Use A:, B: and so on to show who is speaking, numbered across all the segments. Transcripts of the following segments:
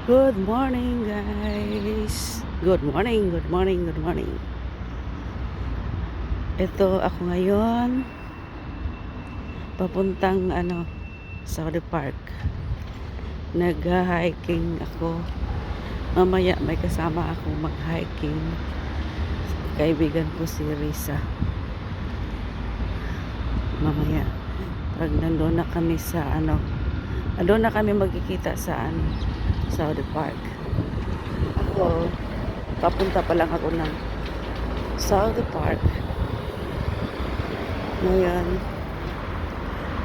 A: Good morning, guys. Good morning, good morning, good morning. Ito ako ngayon papuntang Saudi Park. Nag-hiking ako. Mamaya may kasama ako mag-hiking. Kaibigan ko si Risa. Mamaya pag nandoon na kami sa doon na kami magkikita sa Saudi Park. Ako papunta pa lang ako ng Saudi Park. Ngayon,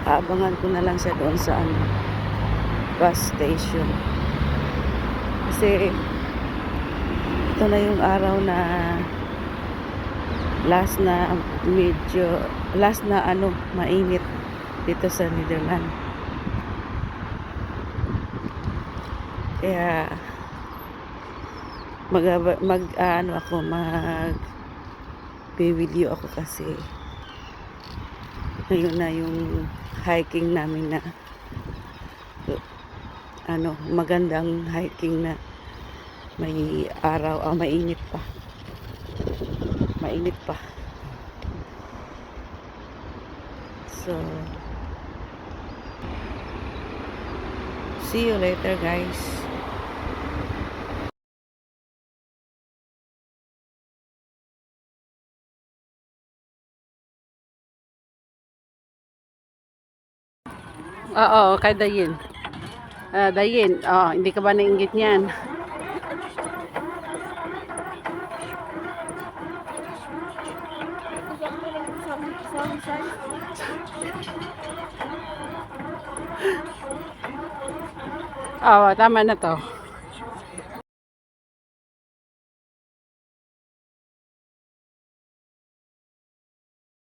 A: aabangan ko na lang siya doon sa bus station. Kasi ito na yung araw na last na mainit dito sa Netherlands. Kaya mag-video ako kasi ngayon na yung hiking namin na magandang hiking na may araw, mainit pa. So see you later, guys. Oo, kay Dayin. Dayin, hindi ka ba nainggit niyan? Oo, tama na to.